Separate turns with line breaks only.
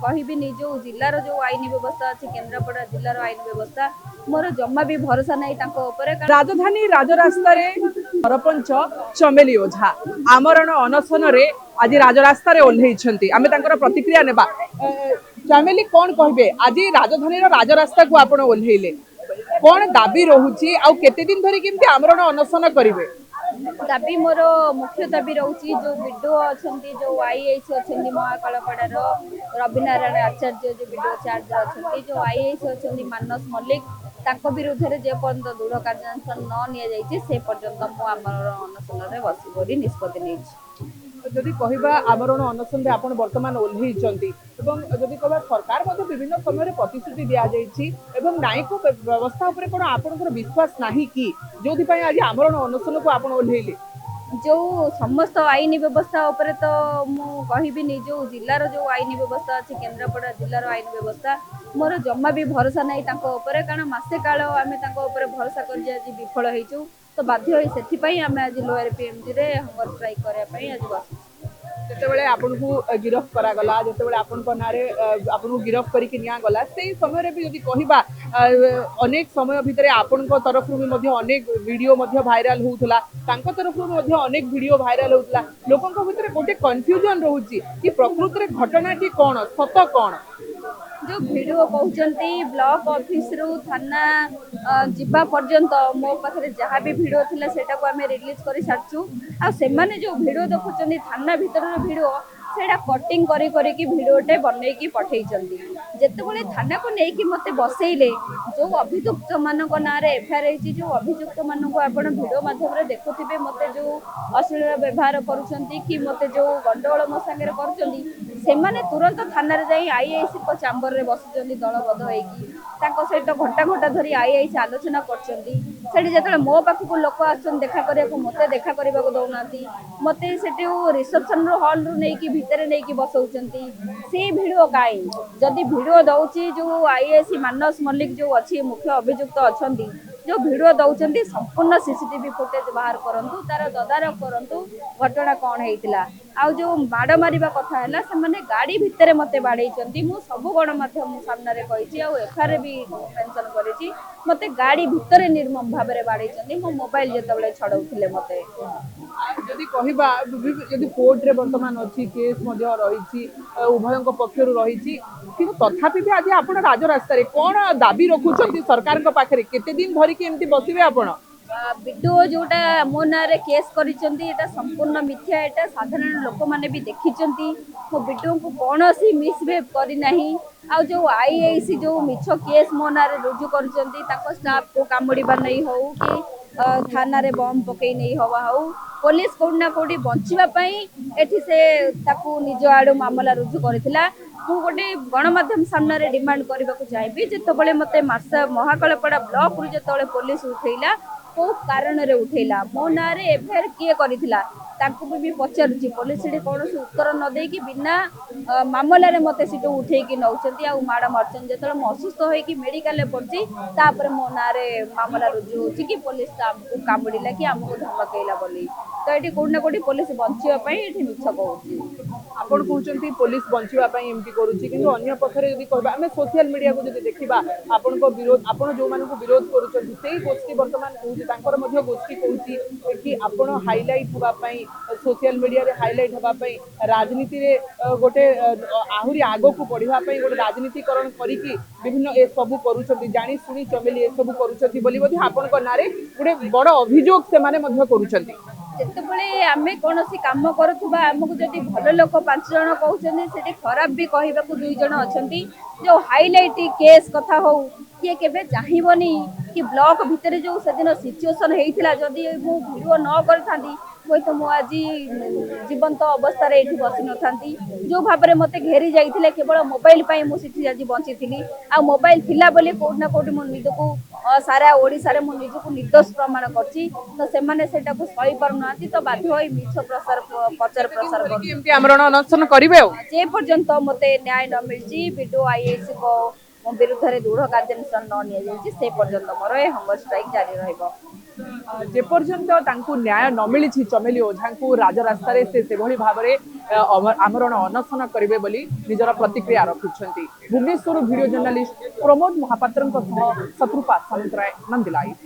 କହିବିନି, ଯୋଉ ଜିଲ୍ଲାର ଯୋଉ ଆଇନ ବ୍ୟବସ୍ଥା ଅଛି, କେନ୍ଦ୍ରାପଡ଼ା ଜିଲ୍ଲାର ଆଇନ ବ୍ୟବସ୍ଥା, ମୋର ଜମା ବି ଭରସା ନାହିଁ ତାଙ୍କ ଉପରେ।
ରାଜଧାନୀ ରାଜରାସ୍ତାରେ ସରପଞ୍ଚ ଚମେଲି ଓଝା ଆମରଣ ଅନଶନରେ ଆଜି ରାଜରାସ୍ତାରେ ଓହ୍ଲେଇଛନ୍ତି। ଆମେ ତାଙ୍କର ପ୍ରତିକ୍ରିୟା ନେବା। ଚମେଲି, କଣ କହିବେ, ଆଜି ରାଜଧାନୀର ରାଜରାସ୍ତାକୁ ଆପଣ ଓହ୍ଲେଇଲେ, କଣ ଦାବି ରହୁଛି ଆଉ କେତେ ଦିନ ଧରି କେମିତି ଆମରଣ ଅନଶନ କରିବେ?
ଦାବି, ମୋର ମୁଖ୍ୟ ଦାବି ରହୁଛି, ଯୋଉ ବିଡିଓ ଅଛନ୍ତି, ଯୋଉ ଆଇଆଇସି ଅଛନ୍ତି, ମହାକାଳପଡ଼ାର ରବିନାରାୟଣ ଆଚାର୍ଯ୍ୟ ଯୋଉ ବିଡିଓ ଚାର୍ଜ ଅଛନ୍ତି, ଯୋଉ ଆଇଆଇସି ଅଛନ୍ତି ମାନସ ମଲ୍ଲିକ, ତାଙ୍କ ବିରୁଦ୍ଧରେ ଯେ ପର୍ଯ୍ୟନ୍ତ ଦୃଢ଼ କାର୍ଯ୍ୟାନୁଷ୍ଠାନ ନ ନିଆଯାଇଛି, ସେ ପର୍ଯ୍ୟନ୍ତ ମୁଁ ଆମର ଅନଶନରେ ବସିବି ବୋଲି ନିଷ୍ପତ୍ତି ନେଇଛି।
ଯଦି କହିବା, ଆମରଣ ଅନଶନରେ ଆପଣ ବର୍ତ୍ତମାନ ଓହ୍ଲେଇଛନ୍ତି ଏବଂ ଯଦି କହିବା, ସରକାର ମଧ୍ୟ ବିଭିନ୍ନ ସମୟରେ ପ୍ରତିଶ୍ରୁତି ଦିଆଯାଇଛି ଏବଂ ନ୍ୟାୟିକ ବ୍ୟବସ୍ଥା ଉପରେ କଣ ଆପଣଙ୍କର ବିଶ୍ୱାସ ନାହିଁ କି, ଯୋଉଥିପାଇଁ ଆଜି ଆମରଣ ଅନଶନକୁ ଆପଣ ଓହ୍ଲେଇଲେ?
ଯୋଉ ସମସ୍ତ ଆଇନ ବ୍ୟବସ୍ଥା ଉପରେ ତ ମୁଁ କହିବିନି, ଯୋଉ ଜିଲ୍ଲାର ଯୋଉ ଆଇନ ବ୍ୟବସ୍ଥା ଅଛି, କେନ୍ଦ୍ରାପଡ଼ା ଜିଲ୍ଲାର ଆଇନ ବ୍ୟବସ୍ଥା, ମୋର ଜମା ବି ଭରସା ନାହିଁ ତାଙ୍କ ଉପରେ। କାରଣ ମାସେ କାଳ ଆମେ ତାଙ୍କ ଉପରେ ଭରସା କରି ଆଜି ବିଫଳ ହେଇଛୁ, ତ ବାଧ୍ୟ ହୋଇ ସେଥିପାଇଁ ଆମେ ଆଜି ଲୋୟର ପିଏମଜିରେ ହଙ୍ଗର ଷ୍ଟ୍ରାଇକ୍ କରିବା ପାଇଁ ଆଜି ବସିଛୁ।
ଯେତେବେଳେ ଆପଣଙ୍କୁ ଗିରଫ କରାଗଲା, ଯେତେବେଳେ ଆପଣଙ୍କ ନାଁରେ ଆପଣଙ୍କୁ ଗିରଫ କରିକି ନିଆଗଲା, ସେଇ ସମୟରେ ବି ଯଦି କହିବା, ଅନେକ ସମୟ ଭିତରେ ଆପଣଙ୍କ ତରଫରୁ ବି ମଧ୍ୟ ଅନେକ ଭିଡିଓ ମଧ୍ୟ ଭାଇରାଲ ହଉଥିଲା, ତାଙ୍କ ତରଫରୁ ବି ମଧ୍ୟ ଅନେକ ଭିଡିଓ ଭାଇରାଲ ହଉଥିଲା। ଲୋକଙ୍କ ଭିତରେ ଗୋଟେ କନଫ୍ୟୁଜନ ରହୁଛି କି ପ୍ରକୃତରେ ଘଟଣାଟି କଣ, ସତ କଣ?
ଯୋଉ ଭିଡିଓ କହୁଛନ୍ତି, ବ୍ଲକ ଅଫିସରୁ ଥାନା ଯିବା ପର୍ଯ୍ୟନ୍ତ ମୋ ପାଖରେ ଯାହା ବି ଭିଡିଓ ଥିଲା, ସେଇଟାକୁ ଆମେ ରିଲିଜ କରି ସାରିଛୁ। ଆଉ ସେମାନେ ଯୋଉ ଭିଡିଓ ଦେଖୁଛନ୍ତି, ଥାନା ଭିତରର ଭିଡିଓ, ସେଇଟା କଟିଂ କରି କରିକି ଭିଡିଓଟେ ବନେଇକି ପଠେଇଛନ୍ତି। ଯେତେବେଳେ ଥାନାକୁ ନେଇକି ମୋତେ ବସେଇଲେ, ଯୋଉ ଅଭିଯୁକ୍ତ ମାନଙ୍କ ନାଁରେ ଏଫଆଇଆର ହେଇଛି, ଯୋଉ ଅଭିଯୁକ୍ତ ମାନଙ୍କୁ ଆପଣ ଭିଡିଓ ମାଧ୍ୟମରେ ଦେଖୁଥିବେ, ମୋତେ ଯୋଉ ଅଶ୍ଳୀଳ ବ୍ୟବହାର କରୁଛନ୍ତି କି ମୋତେ ଯୋଉ ଗଣ୍ଡଗୋଳ ମୋ ସାଙ୍ଗରେ କରୁଛନ୍ତି, ସେମାନେ ତୁରନ୍ତ ଥାନାରେ ଯାଇ ଆଇଆଇସିଙ୍କ ଚାମ୍ବରରେ ବସୁଛନ୍ତି ଦଳବଦ୍ଧ ହେଇକି। ତାଙ୍କ ସହିତ ଘଣ୍ଟା ଘଣ୍ଟା ଧରି ଆଇଆଇସି ଆଲୋଚନା କରୁଛନ୍ତି। ସେଠି ଯେତେବେଳେ ମୋ ପାଖକୁ ଲୋକ ଆସୁଛନ୍ତି ଦେଖା କରିବାକୁ, ମୋତେ ଦେଖା କରିବାକୁ ଦଉନାହାନ୍ତି। ମୋତେ ସେଠୁ ରିସେପସନରୁ ହଲରୁ ନେଇକି ଭିତରେ ନେଇକି ବସଉଛନ୍ତି। ସେଇ ଭିଡିଓ କାହିଁ? ଯଦି ଭିଡିଓ ଦଉଛି, ଯୋଉ ଆଇଆଇସି ମାନସ ମଲ୍ଲିକ ଯୋଉ ଅଛି, ମୁଖ୍ୟ ଅଭିଯୁକ୍ତ ଅଛନ୍ତି, ଯୋଉ ଭିଡିଓ ଦଉଛନ୍ତି, ସମ୍ପୂର୍ଣ୍ଣ ସିସିଟିଭି ଫୁଟେଜ ବାହାର କରନ୍ତୁ, ତାର ତଦାରଖ କରନ୍ତୁ, ଘଟଣା କଣ ହେଇଥିଲା। ଆଉ ଯୋଉ ମାଡ଼ ମାରିବା କଥା ହେଲା, ସେମାନେ ଗାଡ଼ି ଭିତରେ ମୋତେ ବାଡ଼େଇଛନ୍ତି। ମୁଁ ସବୁ ଗଣମାଧ୍ୟମ ସାମ୍ନାରେ କହିଛି ଆଉ ଏଫଆଇଆର ବି ମେନସନ କରିଛି। ମୋତେ ଗାଡ଼ି ଭିତରେ ନିର୍ମମ ଭାବରେ ବାଡ଼େଇଛନ୍ତି, ମୋ ମୋବାଇଲ ଯେତେବେଳେ ଛଡଉଥିଲେ ମୋତେ।
ଯଦି କହିବା, ଯଦି କୋର୍ଟରେ ବର୍ତ୍ତମାନ ଅଛି, କେସ୍ ମଧ୍ୟ ରହିଛି, ଉଭୟଙ୍କ ପକ୍ଷରୁ ରହିଛି, କିନ୍ତୁ ତଥାପି ବି ଆଜି ଆପଣ ରାଜରାସ୍ତାରେ କଣ ଦାବି ରଖୁଛନ୍ତି ସରକାରଙ୍କ ପାଖରେ? କେତେ ଦିନ ଧରିକି ଏମିତି ବସିବେ ଆପଣ?
ବିଡିଓ ଯୋଉଟା ମୋ ନାଁରେ କେସ୍ କରିଛନ୍ତି, ଏଇଟା ସମ୍ପୂର୍ଣ୍ଣ ମିଥ୍ୟା। ଏଇଟା ସାଧାରଣ ଲୋକମାନେ ବି ଦେଖିଛନ୍ତି। ମୁଁ ବିଡିଓଙ୍କୁ କୌଣସି ମିସବିହେଭ୍ କରିନାହିଁ। ଆଉ ଯୋଉ ଆଇଆଇସି ଯୋଉ ମିଛ କେସ୍ ମୋ ନାଁରେ ରୁଜୁ କରିଛନ୍ତି, ତାଙ୍କ ଷ୍ଟାଫକୁ କାମୁଡ଼ିବା ନେଇ ହଉ କି ଥାନାରେ ବମ୍ ପକେଇ ନେଇ ହବା ହଉ, ପୋଲିସ କୋଉଠି ନା କୋଉଠି ବଞ୍ଚିବା ପାଇଁ ଏଠି ସେ ତାକୁ ନିଜ ଆଡୁ ମାମଲା ରୁଜୁ କରିଥିଲା। ମୁଁ ଗୋଟେ ଗଣମାଧ୍ୟମ ସାମ୍ନାରେ ଡିମାଣ୍ଡ କରିବାକୁ ଚାହିଁବି, ଯେତେବେଳେ ମୋତେ ମାର୍ସା ମହାକାଳପଡ଼ା ବ୍ଲକରୁ ଯେତେବେଳେ ପୋଲିସ ଉଠେଇଲା, କୋଉ କାରଣରେ ଉଠେଇଲା? ମୋ ନାଁରେ ଏଫଆଇଆର କିଏ କରିଥିଲା, ତାଙ୍କୁ ବି ପଚାରୁଛି। ପୋଲିସ ସେଠି କୌଣସି ଉତ୍ତର ନ ଦେଇକି ବିନା ମାମଲାରେ ମୋତେ ସେଠୁ ଉଠେଇକି ନଉଛନ୍ତି ଆଉ ମାଡ଼ ମାରୁଛନ୍ତି। ଯେତେବେଳେ ମୁଁ ଅସୁସ୍ଥ ହେଇକି ମେଡିକାଲରେ ପଡୁଛି, ତାପରେ ମୋ ନାଁରେ ମାମଲା ରୁଜୁ ହଉଛି କି ପୋଲିସ ଆମକୁ କାମୁଡ଼ିଲା କି ଆମକୁ ଧମକେଇଲା ବୋଲି। ତ ଏଠି କୋଉଠି ନା କୋଉଠି ପୋଲିସ ବଞ୍ଚିବା ପାଇଁ ଏଠି ମିଛ କହୁଛି।
ଆପଣ କହୁଛନ୍ତି ପୋଲିସ ବଞ୍ଚିବା ପାଇଁ ଏମିତି କରୁଛି, କିନ୍ତୁ ଅନ୍ୟ ପକ୍ଷରେ ଯଦି କହିବା, ଆମେ ସୋସିଆଲ ମିଡିଆକୁ ଯଦି ଦେଖିବା, ଆପଣଙ୍କ ବିରୋଧ, ଆପଣ ଯୋଉମାନଙ୍କୁ ବିରୋଧ କରୁଛନ୍ତି, ସେଇ ଗୋଷ୍ଠୀ ବର୍ତ୍ତମାନ କହୁଛି, ତାଙ୍କର ମଧ୍ୟ ଗୋଷ୍ଠୀ କହୁଛି କି ଆପଣ ହାଇଲାଇଟ ହେବା ପାଇଁ, ସୋସିଆଲ ମିଡିଆରେ ହାଇଲାଇଟ ହେବା ପାଇଁ, ରାଜନୀତିରେ ଗୋଟେ ଆହୁରି ଆଗକୁ ବଢିବା ପାଇଁ ଗୋଟେ ରାଜନୀତିକରଣ କରିକି ବିଭିନ୍ନ ଏସବୁ କରୁଛନ୍ତି, ଜାଣି ଶୁଣି ଚମେଲି ଏସବୁ କରୁଛନ୍ତି ବୋଲି ମଧ୍ୟ ଆପଣଙ୍କ ନାଁରେ ଗୋଟେ ବଡ ଅଭିଯୋଗ ସେମାନେ ମଧ୍ୟ କରୁଛନ୍ତି।
ଯେତେବେଳେ ଆମେ କୌଣସି କାମ କରୁଥିବା, ଆମକୁ ଯଦି ଭଲ ଲୋକ 5 ଜଣ କହୁଛନ୍ତି, ସେଠି ଖରାପ ବି କହିବାକୁ 2 ଜଣ ଅଛନ୍ତି। ଯୋଉ ହାଇଲାଇଟ କେସ୍ କଥା ହଉ, କିଏ କେବେ ଚାହିଁବନି କି ବ୍ଲକ ଭିତରେ ଯୋଉ ସେଦିନ ସିଚୁଏସନ ହେଇଥିଲା, ଯଦି ମୁଁ ଭିଡିଓ ନ କରିଥାନ୍ତି, ହୁଏତ ମୁଁ ଆଜି ଜୀବନ୍ତ ଅବସ୍ଥାରେ ଏଇଠି ବସିନଥାନ୍ତି। ଯୋଉ ଭାବରେ ମୋତେ ଘେରି ଯାଇଥିଲେ, କେବଳ ମୋବାଇଲ ପାଇଁ ମୁଁ ସେଠି ଆଜି ବଞ୍ଚିଥିଲି। ଆଉ ମୋବାଇଲ ଥିଲା ବୋଲି କୋଉଠି ନା କୋଉଠି ମୁଁ ନିଜକୁ ସାରା ଓଡ଼ିଶାରେ ମୁଁ ନିଜକୁ ନିର୍ଦ୍ଦୋଷ ପ୍ରମାଣ କରିଛି। ତ ସେମାନେ ସେଇଟାକୁ ସହି ପାରୁନାହାନ୍ତି, ତ ବାଧ୍ୟ ହୋଇ ମିଛ ପ୍ରସାର ପ୍ରଚାର ପ୍ରସାର
କରୁଛନ୍ତି। ଏମିତି ଆମରଣ ଅନଶନ କରିବେ ଆଉ
ଯେ ପର୍ଯ୍ୟନ୍ତ ମୋତେ ନ୍ୟାୟ ନ ମିଳିଛି, ବିଡିଓ ଆଇଆଇସିଙ୍କ ମୋ ବିରୁଦ୍ଧରେ ଦୃଢ଼ କାର୍ଯ୍ୟାନୁଷ୍ଠାନ ନ ନିଆଯାଇଛି, ସେ ପର୍ଯ୍ୟନ୍ତ ମୋର ଏ ହଙ୍ଗର ଷ୍ଟ୍ରାଇକ୍ ଜାରି ରହିବ।
ଯେପର୍ଯ୍ୟନ୍ତ ତାଙ୍କୁ ନ୍ୟାୟ ନ ମିଳିଛି, ଚମେଲି ଓଝାଙ୍କୁ ରାଜରାସ୍ତାରେ ସେ ସେଭଳି ଭାବରେ ଆମରଣ ଅନଶନ କରିବେ ବୋଲି ନିଜର ପ୍ରତିକ୍ରିୟା ରଖିଛନ୍ତି। ଭୁବନେଶ୍ୱରରୁ ଭିଡିଓ ଜର୍ଣ୍ଣାଲିଷ୍ଟ ପ୍ରମୋଦ ମହାପାତ୍ରଙ୍କ ସହ ଶତ୍ରୁପା ସାମନ୍ତରାୟ, ନନ୍ଦି ଲାଇଭ୍।